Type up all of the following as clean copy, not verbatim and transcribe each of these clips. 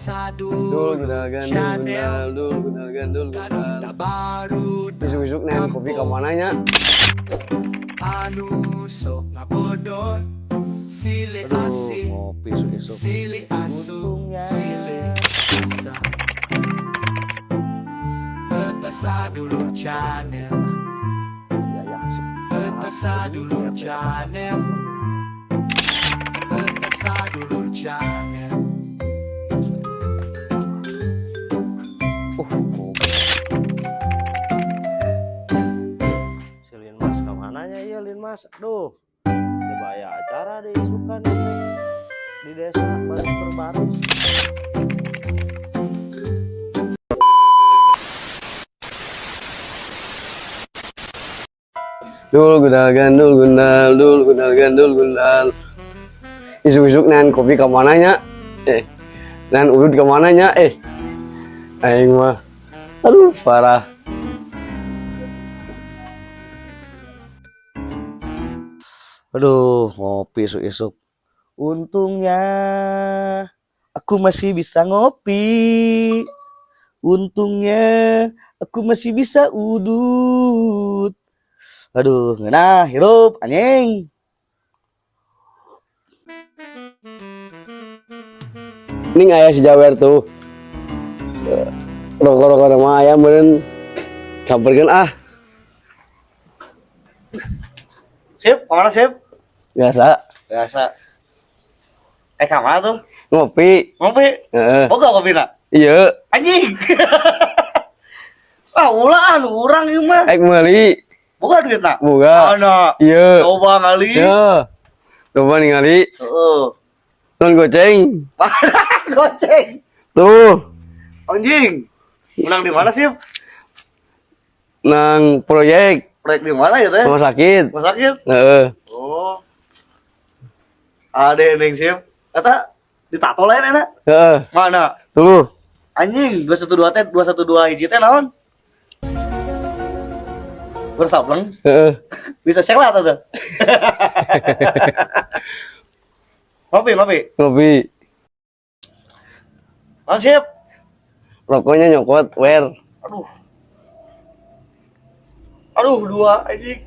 Dul gundal gandul gundal dul gundal gandul gundal. Isuk-isuk nean kopi ka mana nya? Anu sok ngabodor silih asih, ngopi isuk-isuk. Silih asuh, silih asah. Eta Sadulur Channel. Eta Sadulur Channel. Eta Sadulur Channel. Kopi. Si Lin Mas kemana nya iya Lin Mas? Aduh, dibayar acara di isukan di desa baris per baris. Dul gundal gandul gundal dul gundal gandul gundal. Isuk-isuk nean kopi ka mana nya? Nean udud ka mana nya? Aing mah. Aduh, parah. Aduh, ngopi isuk-isuk. Untungnya aku masih bisa ngopi. Untungnya aku masih bisa udut. Aduh, ngeunah hirup anjing. Ini aya si Jawer tuh. Rokok-rokok sama ayam meureun samperkeun ah. Sip, kemana sip? Biasa. Biasa. Kemana tuh? Ngopi. Ngopi? Heeh. Boga kopi nak? Iya. Anjing. Ah, ulah urang ieu mah. Ek meuli. Boga duit nak? Boga. Ana. Iya. Coba ngali. Iya. Coba ningali. Heeh. Non goceng. Mana goceng? Tuh. Anjing. Menang di mana sih? Nang proyek. Proyek di mana ya teh? Rumah sakit. Rumah sakit? Heeh. Oh. Ade neng sip. Eta ditato lain enak. Heeh. Mana? Tuh. Anjing, 212 teh, 212 hiji teh naon? Bersableng. Heeh. Bisa selat atuh. Ngopi, ngopi. Ngopi. Naon sip? Rokoknya nyokot, wer. Aduh. Aduh, dua anjing.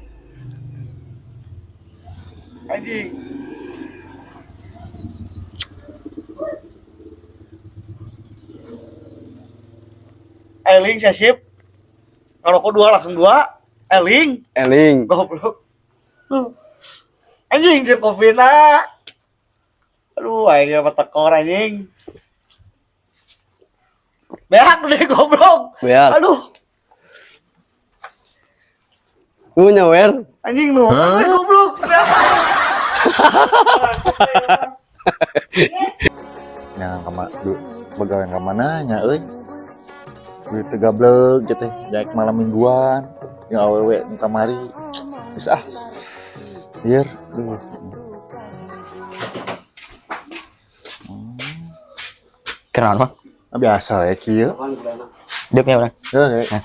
Anjing. Eling saya sip. Ngerokok dua langsung dua. Eling. Eling. Goblok. Duh. Anjing sip kopi na. Aduh, aing mah tekor anjing. Beak deh goblok. Beak. Aduh. Lu nyawer. Anjing lu. Huh? Goblok. Beak. Jangan kema begawean ka mana nya euy. Duit teu gablek gitu teh, jaek malam mingguan, jeung awewe nu kamari. Geus ah. Ieu, duh. Kenalan mah? Ah, biasa ya kieu. Hidupnya orang. Heeh. Nah.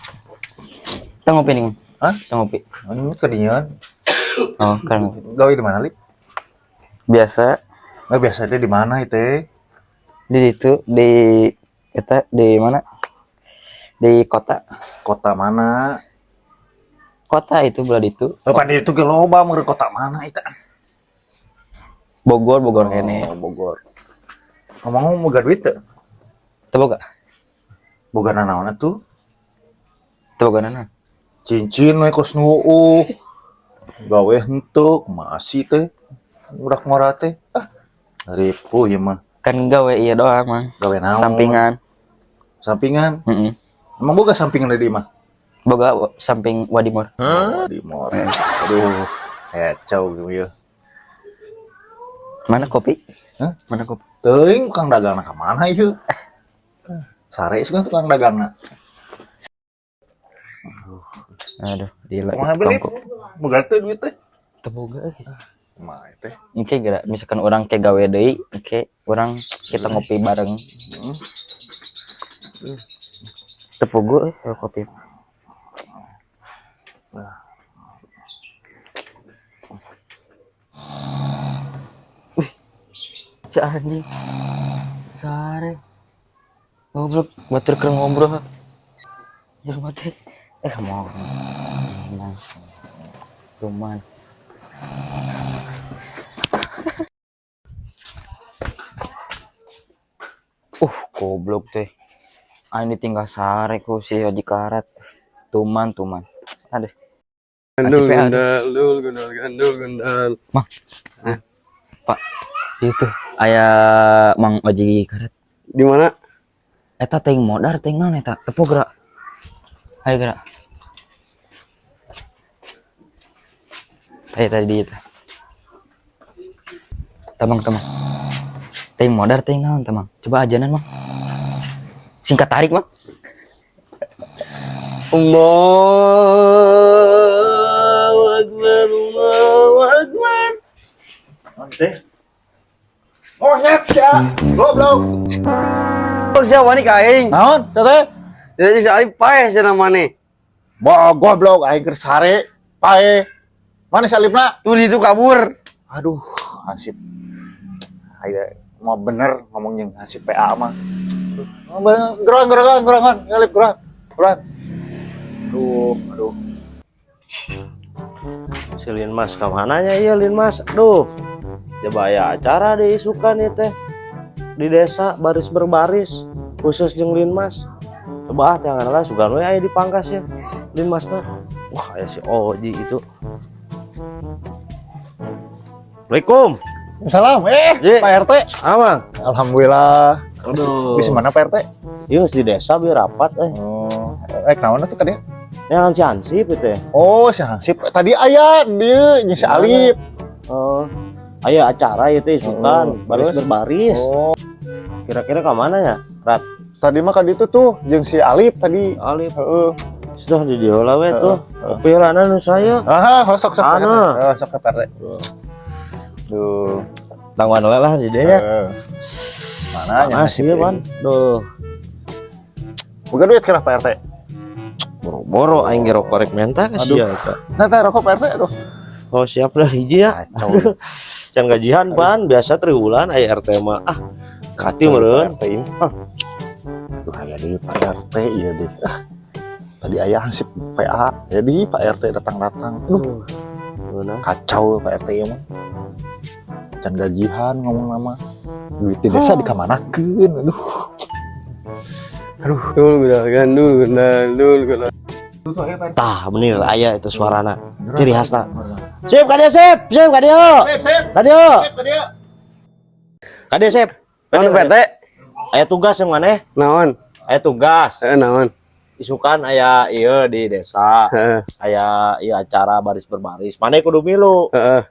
Kita ngopi nih, Mang. Hah? Kita ngopi. Ini kedinginan. Oh, keren ngopi. Gawe di mana, Li? Biasa. Nggak biasa deh di mana itu? Di situ, di kita di mana? Di kota. Kota mana? Kota itu belah itu. Oh, pan itu ke loba meureun kota mana itu? Bogor, Bogor kene. Oh, Bogor. Ngomong-ngomong boga duit teu? Teu boga. Boga nanaon atuh? Teu boga nanaon. Cincin we kos nu eueuh. Gawe henteu masih teh. Budak ngora teh. Ah, ripuh ieu mah. Kan gawe ieu doang, Mang. Gawe naon? Sampingan. Sampingan? Heeh. Emang boga sampingan di imah? Boga samping Wadimor. Huh? Wadimor. Aduh, kacau gitu ya. Mana kopi? Hah? Mana kopi? Teuing tukang dagangna ka mana ieu? Sare suka tukang dagangna. Aduh, gila. Kumaha beli? Boga teh duit teh. Teu boga euy. Kumaha teh? Engke geura misalkan urang ke gawe deui, engke urang kita ngopi bareng. Teu pogo euy kalau kopi. Nah. Wih, si anjing. Sare. Goblok, batur keur ngobrol. Jelema teh mau. Emang. Cuman. Goblok teh. Aing ditinggal sare ku si Haji Karat. Tuman, tuman. Aduh. Gandul ACPA. gundal, dul gundal gandul gundal. Mang. Hah? Pak, itu aya Mang Oji Karat. Di mana? Eta teuing modar teuing naon eta? Tepuk gerak. Ayo gerak. Ayo tadi eta. Tamang, tamang. Teuing modar teuing naon tamang? Coba ajanan, Mang. Singkat tarik, Mang. Allahu Akbar, Allahu Akbar. Nanti. Monyet sia, goblok. Oh, siapa nih kaing? Naon, sia teh? Jadi si Alif paeh cenah maneh. Bo goblok aing keur sare, pae. Mana si Alifna? Tuh itu kabur. Aduh, Hansip. Aya mau bener ngomong jeung Hansip PA mah. Geroan, geroan, geroan, Alif geroan. Geroan. Aduh, aduh. Si Lin Mas kemana nya iya Lin Mas? Aduh, coba ya acara di isukan ieu teh di desa baris berbaris khusus jeung Lin Mas. Coba ah jangan lah sugan we aya di pangkas ya Lin Masna. Wah, aya si Oji itu. Assalamualaikum. Salam, Ji. Pak RT. Amang. Alhamdulillah. Aduh. Bisa mana Pak RT? Ieu geus di desa biar rapat eh. Oh, naon tuh tadi? Yang si Hansip itu ya. Oh, si Hansip. Tadi aya dia jeung si Alif. Oh. Aya acara ieu teh isukan Oh, baris terus? berbaris. Oh, Kira-kira ke mana ya? Rat. Tadi mah ka ditu tuh jeung si Alif tadi. Alif. Heeh. Sudah di dieu lah we tuh. Kopi lah nu saya. Aha, sok sok. Ana. Heeh, sok Pak RT. Duh. Tangguhan we lah di dieu nya. Heeh. Mana nya Panas ieu, Pan. Duh. Boga duit kira Pak RT. Boro-boro aing ge rokok rek menta ka Aduh. sia eta. Nah, teh rokok Pak RT aduh. Oh, siap dah hiji ya. Kacau. Can gajian, Pan, biasa triwulan aya RT mah. Ah, kati meureun. Pak RT ini. Duh, aya deui Pak RT ieu deh. Ah. Tadi aya Hansip PA, jadi Pak RT datang-datang. Aduh, Beunah. Kacau Pak RT ieu mah. Can gajian ngomong nama. Duit di desa dikamanakeun. Aduh. Dul gundal gandul gundal dul gundal. Tah, bener aya itu suarana. Ciri khasna. Sip, ka dieu sip, sip ka dieu. Sip, sip. Ka dieu. Sip, ka dieu. Ka dieu sip. Naon Pak RT? Aya tugas yang maneh? Naon? Aya tugas. Heeh, naon? Isukan aya ieu di desa. Heeh. Aya ieu acara baris berbaris. Maneh kudu milu Heeh.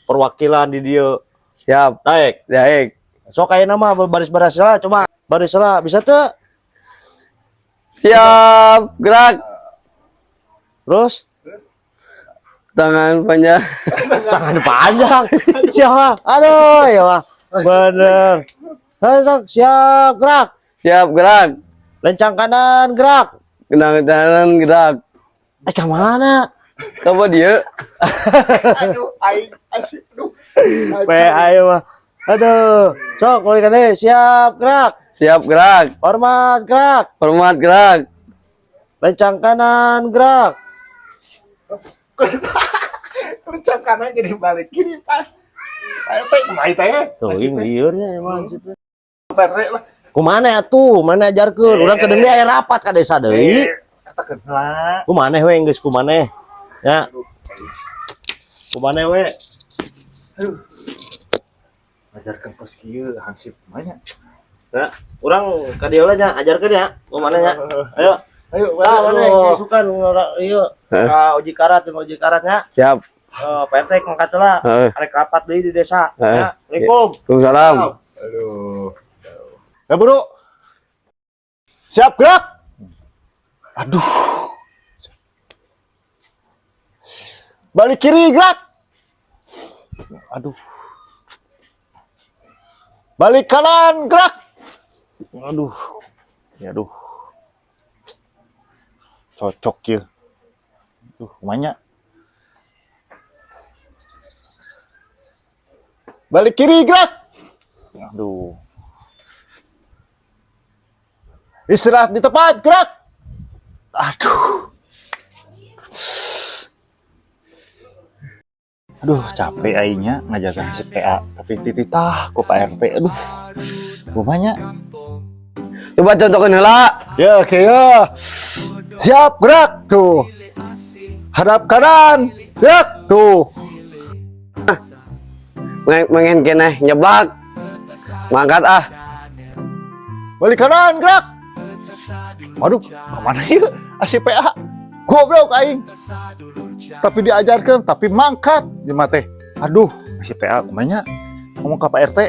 perwakilan di dieu. Siap. Daek. Daek. Sok aya nama baris-baris lah, coba. Baris lah, bisa teu? Siap, gerak. Terus Tangan panjang. Tangan panjang. Siapa? Aduh, ya mah. Bener. Ayo, sok, siap, gerak. Siap, gerak. Lencang kanan, gerak. Kendang kanan, gerak. Eh, ke mana? Kamu dia? Aduh, aing, aduh. P, ayo mah. Aduh. Sok, balik kanan. Siap, gerak. Siap, gerak. Hormat, gerak. Hormat, gerak. Lencang kanan, gerak. Lencang kanan jadi balik kiri pas. Ayo teh, kumaha teh? Tuh, ini liurnya emang. Pak RT lah. Kumaha atuh? Mana ajarkeun? Urang kedeung aya rapat ka desa deui. Eta kenal. Kumaneh we geus kumaneh. Ya. Kumaneh we. Aduh. Ajarkeun kos kieu hansip banyak. Ya, urang ka dieu lah nya, ajarkeun ya. Kumaneh nya. Ayo. Ayo, Tah, maneh aduh. isukan ieu Heeh. ka uji karat jeung uji karatnya. Siap. Eh, Pak RT mangkat heula. Heeh. Arek rapat deui di desa. Heeh. Ya, Assalamualaikum. Waalaikumsalam. Aduh. Ya, bro. Siap gerak. Aduh. Balik kiri gerak. Aduh. Balik kanan gerak. Aduh. Ya aduh. Cocok ya. Tuh, banyak. Balik kiri gerak. Aduh. Istirahat di tempat, gerak. Aduh. Aduh, capek aingnya ngajaga si PA, tapi tititah ku Pak RT. Aduh. Kumaha nya? Coba contohkan heula. Ya, oke ya. Siap, gerak tuh. Hadap kanan, gerak tuh. Mengen keneh nyeblak. Mangkat ah. Balik kanan, gerak. Waduh, kemana ya? Si PA. Goblok aing. Tapi diajarkan, tapi mangkat jelema teh. Aduh, si PA kumaha nya? Ngomong ke Pak RT.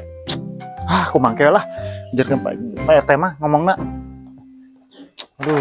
Ah, aku mangke lah. Ajarkeun Pak RT mah ngomongna. Aduh.